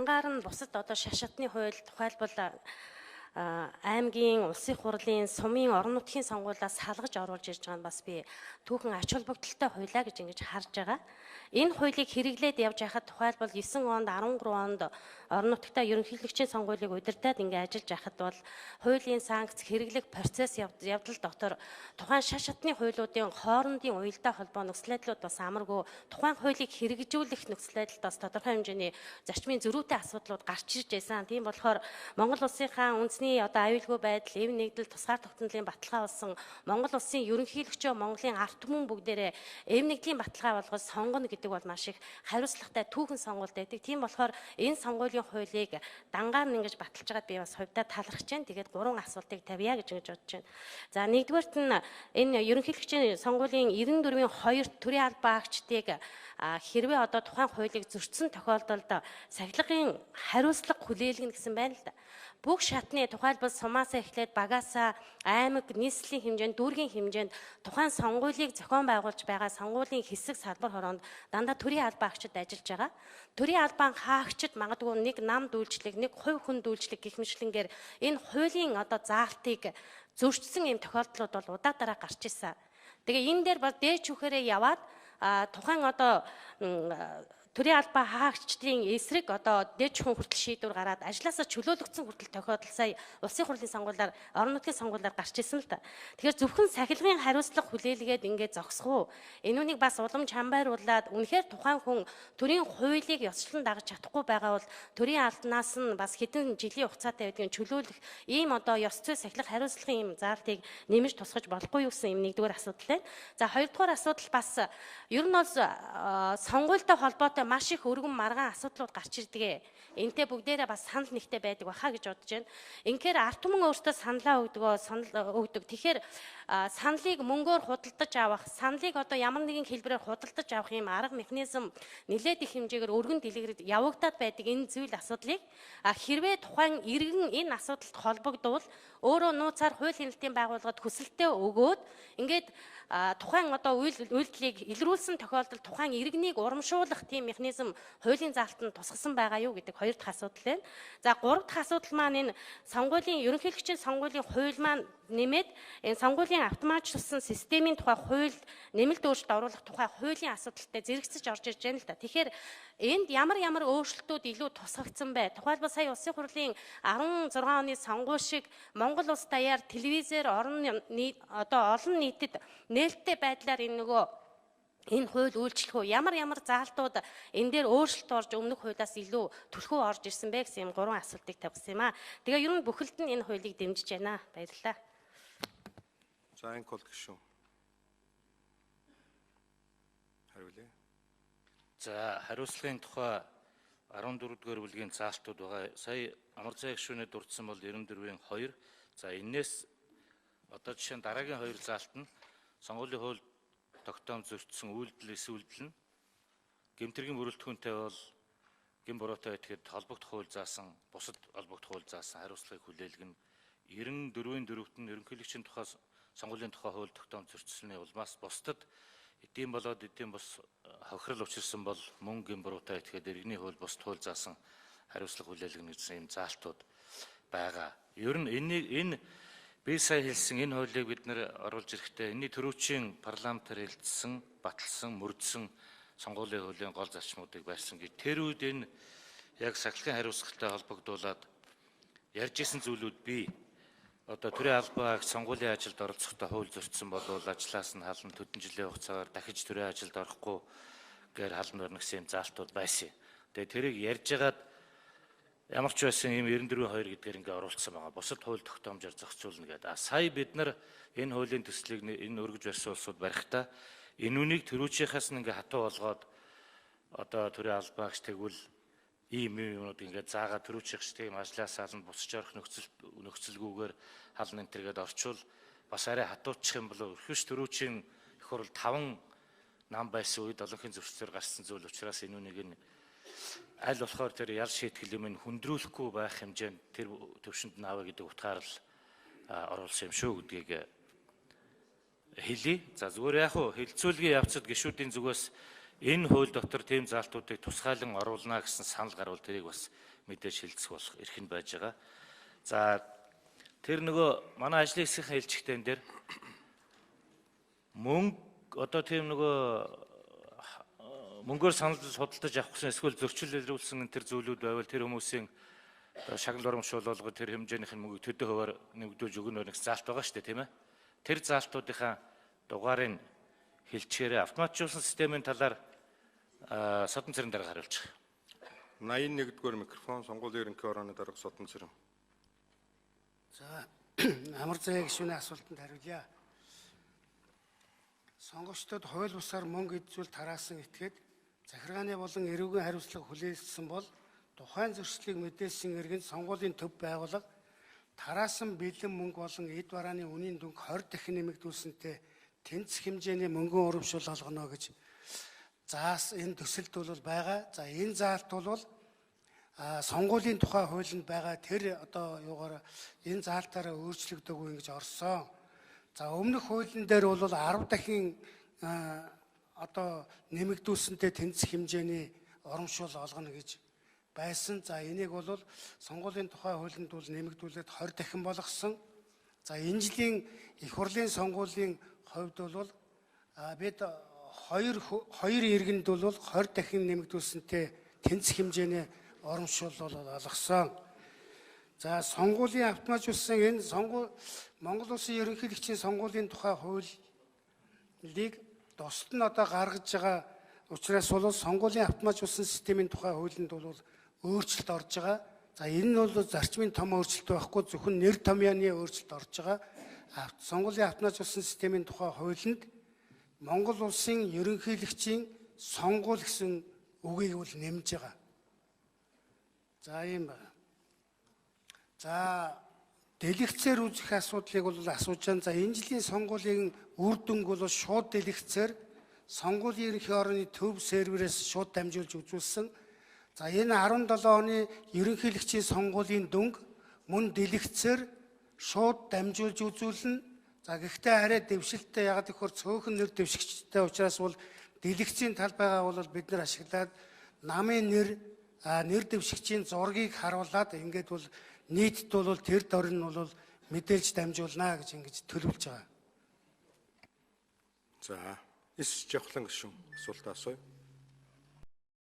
Дангаар нь бусад одоо шашатны хууль, тухайлбал аймгийн, улсын хурлын, сумын, орон нутгийн сонгуулиас салгаж оруулж ирж байгаа нь бас би түүхэн ач холбогдолтой хуулиа гэж ингэж харж байгаа. Энэ хуулийг хэрэглээд явж байхад тухайлбал 9 онд, 13 онд орон нутгтаа ерөнхийлөгчийн сонгуулийг удирдаад ингэ ажиллаж байхад бол хуулийн санкц хэрэглэх процесс явдал дотор тухайн шаш шатны хуулиудын хоорондын уялдаа холбоо нөхцөл байдлууд бас амаргүй, тухайн хуулийг хэрэгжүүлэх нөхцөл байдалд бас тодорхой хэмжээний зарчмын зөрүүтэй асуудлууд гарч ирж байсан. Тийм болохоор Монгол улсынхаа үндэсний одоо аюулгүй байдал, эв нэгдэл, тусгаар тогтнолын баталгаа болсон Монгол улсын ерөнхийлөгчөө Монголын ард түмэн бүгдээрээ эв нэгдлийн баталгаа болгож сонгоно гэдэг бол маш их хариуцлагатай түүхэн сонгуульд байдаг. Тийм болохоор энэ сонгуулийн хуулийг дангаар нь ингэж баталж байгаад би бас хувьдаа талархаж байна. Тэгээд гурван асуултыг тавья гэж ингэж бодож байна. За, нэгдүгээрт нь энэ ерөнхийлөгчийн сонгуулийн 94-ийн 2 төрийн албан агчдыг хэрвээ одоо тухайн хуулийг зөрчсөн тохиолдолд сахилгын хариуцлага хүлээлгэнэ гэсэн байна л да. Бүх шатны, тухайлбал сумаасаа эхлээд багаасаа аймаг, нийслэлийн хэмжээнд, дүүргийн хэмжээнд тухайн сонгуулийг зохион байгуулж байгаа сонгуулийн хэсэг салбар хороонд дандаа төрийн албан агчид ажиллаж байгаа. Төрийн албан хаагчид магадгүй нэг нам дүүлжлэг, нэг хувь хүн дүүлжлэг гэх мэтлэнгээр энэ хуулийн одоо заалтыг зөрчсөн ийм тохиолдлууд бол удаа дараа гарч ирсэн. Тэгээ энэ дээр бас дээд шүүхээрээ яваад тухайн одоо төрийн албан хаагчдын эсрэг одоо дээд шүүхэн хүртэл шийдвэр гараад ажлаасаа чөлөөлөгдсөн хүртэл тохиолдол сая улсын хурлын сонгуулиар, орон нутгийн сонгуулиар гарч ирсэн л да. Тэгэхээр зөвхөн сахилгын хариуцлага хүлээлгээд ингээд зогсох уу? Энэ үнийг бас улам чамбайруулад үнэхээр тухайн хүн төрийн хуулийг ёсчлон дагаж чадахгүй байгаа бол төрийн албанаас нь бас хэдэн жилийн хугацаатай байдгийг чөлөөлөх ийм одоо ёс зүй сахилга хариуцлагын ийм заалтыг нэмж тусгаж болохгүй юу гэсэн ийм нэгдүгээр асуудал байна. За, хоёрдугаар асуудал бас ер нь бол сонгуультай холбоотой маш их өргөн маргаан асуудлууд гарч ирдэг. Энтэй бүгдээрээ бас санал нэгтэй байдаг баха гэж бодож байна. Инхээр ард түмэн өөртөө саналаа өгдөг, санал өгдөг. Тэгэхээр саналыг мөнгөөр худалдаж авах, саналыг одоо ямар нэгэн хэлбэрээр худалдаж авах юм арга механизм нэлээд их хэмжээгээр өргөн дэлгэрээд явагдаад байдаг энэ зүйл асуудлыг хэрвээ тухайн иргэн энэ асуудалд холбогдвол өөрөө нууцаар хууль хяналтын байгууллагад хүсэлтээ өгөөд ингээд тухайн одоо үйлдэлийг илрүүлсэн тохиолдолд тухайн иргэнийг урамшуулах тийм механизм хуулийн заалтанд тусгасан байгаа юу гэдэг хоёр дахь асуудал байна. За, гурав дахь асуудал маань энэ сонгуулийн ерөнхийлөгчийн сонгуулийн хууль маань нэмээд энэ сонгуулийн автоматжуулсан системийн тухай хууль нэмэлт өөрчлөлт оруулах тухай хуулийн асуудалтай зэрэгцэж орж ирж байна л да. Тэгэхээр энд ямар ямар өөрчлөлтүүд илүү тусгагдсан бай? Тухайлбал сая улсын хурлын 16 оны сонгуул шиг Монгол улс даяар телевизээр орон одоо олон нийтэд нээлттэй байдлаар энэ нөгөө энэ хууль үйлчлэх үү, ямар ямар заалтууд энэ дээр өөрчлөлт орж өмнөх хуулиас илүү түлхүү орж ирсэн бэ гэсэн юм гурван асуултыг тавьсан юм аа. Тэгээ ер нь бүхэлд нь энэ хуулийг дэмжиж байна. Баярлалаа. За, Анкол гишүүн. Хариулъя. За, хариуцлагын тухай 14 дугаар бүлгийн заалтууд байгаа. Сая Амар зай гишүүнээ дурдсан бол 94-ийн 2. За, энээс одоо жишээ нь дараагийн хоёр заалт нь сонгуулийн хууль тогтоом зөрчсөн үйлдэл эс үйлдэл нь гэмтэргийн бүрэлдэхүүнтэй бол гэм буруутай байтгэд холбогдох хууль заасан, бусад холбогдох хууль заасан хариуцлагыг хүлээлгэнэ. 94-ийн 4-т нь ерөнхийлөгчийн тухай сонгуулийн тухай хууль тогтоом зөрчсөний улмаас бусдад эдийн болоод эдийн бус хохирол учирсан бол мөн гэм буруутай байтгэд иргэний хууль, бусад хууль заасан хариуцлага хүлээлгэнэ гэсэн ийм заалтууд байгаа. Ер нь энэнийг энэ би сая хэлсэн энэ хуулийг бид нэр оруулж ирэхдээ энэний түрүүчийн парламентаар хэлсэн, баталсан, мөрдсөн сонгуулийн хуулийн гол зарчмуудыг барьсан гэж тэр үед энэ яг сахилгын хариуцлагатай холбогдуулаад ярьж исэн зүйлүүд бий. Одоо төрийн албаа сонгуулийн ажилд оролцохдоо хууль зөрчсөн бол ажлаас нь халан, төдөн жилийн хугацаагаар дахиж төрийн ажилд орохгүй гээр халан барина гэсэн юм заалтууд байсан. Тэгээ тэрийг ярьж хагаад ямар ч байсан ийм 94-2 гэдгээр ингээ оруулсан байгаа. Бусад хууль тогтоомжоор зохицуулна гэдэг. А сая бид нар энэ хуулийн төслийг энэ өргөж барьсан улсууд барихтаа энэ үнийг төрүүчийнхээс нь ингээ хатуу болгоод одоо төрийн албаагч тэгвэл ийм юмнууд ингээд заагаа төрүүчийнхс тийм ажлаас халан, буцаж орох нөхцөлгүйгээр халан энэ төргээд орчвол бас арай хатуучих юм болов. Өрхөш төрүүчийн их хурл 5 нам байсан үед олонхын зөрчлөөр гарсан зүйл учраас энэ үнийг нь аль болохоор тэр ял шийтгэл юм хүндрүүлэхгүй байх хэмжээнд тэр төвшөнд нь аваа гэдэг утгаар л оруулсан юм шүү гэдгийг хэлье. За, зүгээр яг хуу хэлэлцүүлгийн явцад гишүүдийн зүгээс Энэ хууль дотор тийм заалтуудыг тусгайлан оруулна гэсэн санал гарвал тэрийг бас мэдээж хилцэх болох эрх нь байж байгаа. За тэр нөгөө манай ажлын хэсгийн хэлчихтэн дээр мөнгө одоо тийм нөгөө мөнгөөр санал худалдаж авах гэсэн эсвэл зөрчил илрүүлсэн тэр зүйлүүд байвал тэр хүмүүсийн одоо шагнал урамшуул болгоо тэр хэмжээнийх нь мөнгөийг төдөө хувиар нэмэгдүүлж өгнө гэсэн заалт байгаа шүү дээ, тийм ээ. Тэр заалтуудынхаа дугаарыг хэлчихээрээ автоматжуулсан системийн талаар Содон Цэрэн дарга хариулж байгаа. 81-р микрофон, сонгуулийн ерөнхий хорооны дарга Содон Цэрэн. За, Амар заяа гишүүний асуултанд хариулъя. Сонгогчдод хууль бусаар мөнгө эд зүйл тараасан этгээд захиргааны болон эрүүгийн хариуцлага хүлээлгэсэн бол тухайн зөрчлийг мэдээлсэн иргэнд сонгуулийн төв байгууллага тараасан бэлэн мөнгө болон эд барааны үнийн дүнг 20 дахин нэмэгдүүлсэнтэй тэнцэх хэмжээний мөнгөн урамшуул олгоно гэж заас энэ төсөлд бол байгаа. За, энэ заалт бол сонгуулийн тухай хуулинд байгаа тэр одоо юугаар энэ заалтаараа өөрчлөгдөөгүй ингэж орсон. За, өмнөх хуулийн дээр бол 10 дахин одоо нэмэгдүүлсэнтэй тэнцэх хэмжээний урамшуул олгоно гэж байсан. За, энийг бол сонгуулийн тухай хуулинд бол нэмэгдүүлээд 20 дахин болгосон. За, энэ жилийн их хурлын сонгуулийн хувьд бол бид хоёр иргэнд бол 20 дахин нэмэгдүүлсэнтэй тэнцэх хэмжээний урамшуул бол олгосон. За, сонгуулийн автоматжуулсан энэ сонгуул Монгол Улсын ерөнхийлөгчийн сонгуулийн тухай хуулийг тусад нь одоо гаргаж байгаа учраас бол сонгуулийн автоматжуулсан системийн тухай хуулинд бол өөрчлөлт орж байгаа. За, энэ нь бол зарчмын том өөрчлөлт байхгүй, зөвхөн нэр томьёоны өөрчлөлт орж байгаа. Сонгуулийн автоматжуулсан системийн тухай хуулинд Монгол Улсын ерөнхийлөгчийн сонгуул гэсэн үгийг бол нэмж байгаа. За, ийм байна. За, дэлгэцээр үзэх асуудлыг бол асууж байна. За, энэ жилийн сонгуулийн үр дүнг бол шууд дэлгэцээр сонгуулийн ерөнхий орны төв серверээс шууд дамжуулж үзүүлсэн. За, энэ 17 оны ерөнхийлөгчийн сонгуулийн дүнг мөн дэлгэцээр шууд дамжуулж үзүүлнэ. За, гэхдээ арай дэвшилттэй, ягаад гэвэл цөөхөн нэр дэвшигчтэй учраас бол дэлгэцийн талбайгаа бол бид нар ашиглаад намын нэр нэр дэвшигчийн зургийг харуулад ингээд бол нийтэд бол тэр дорн нь бол мэдээлж дамжуулнаа гэж ингэж төлөвлөж байгаа. За, Эс Жавхлан гишүүн асуултаа асууя.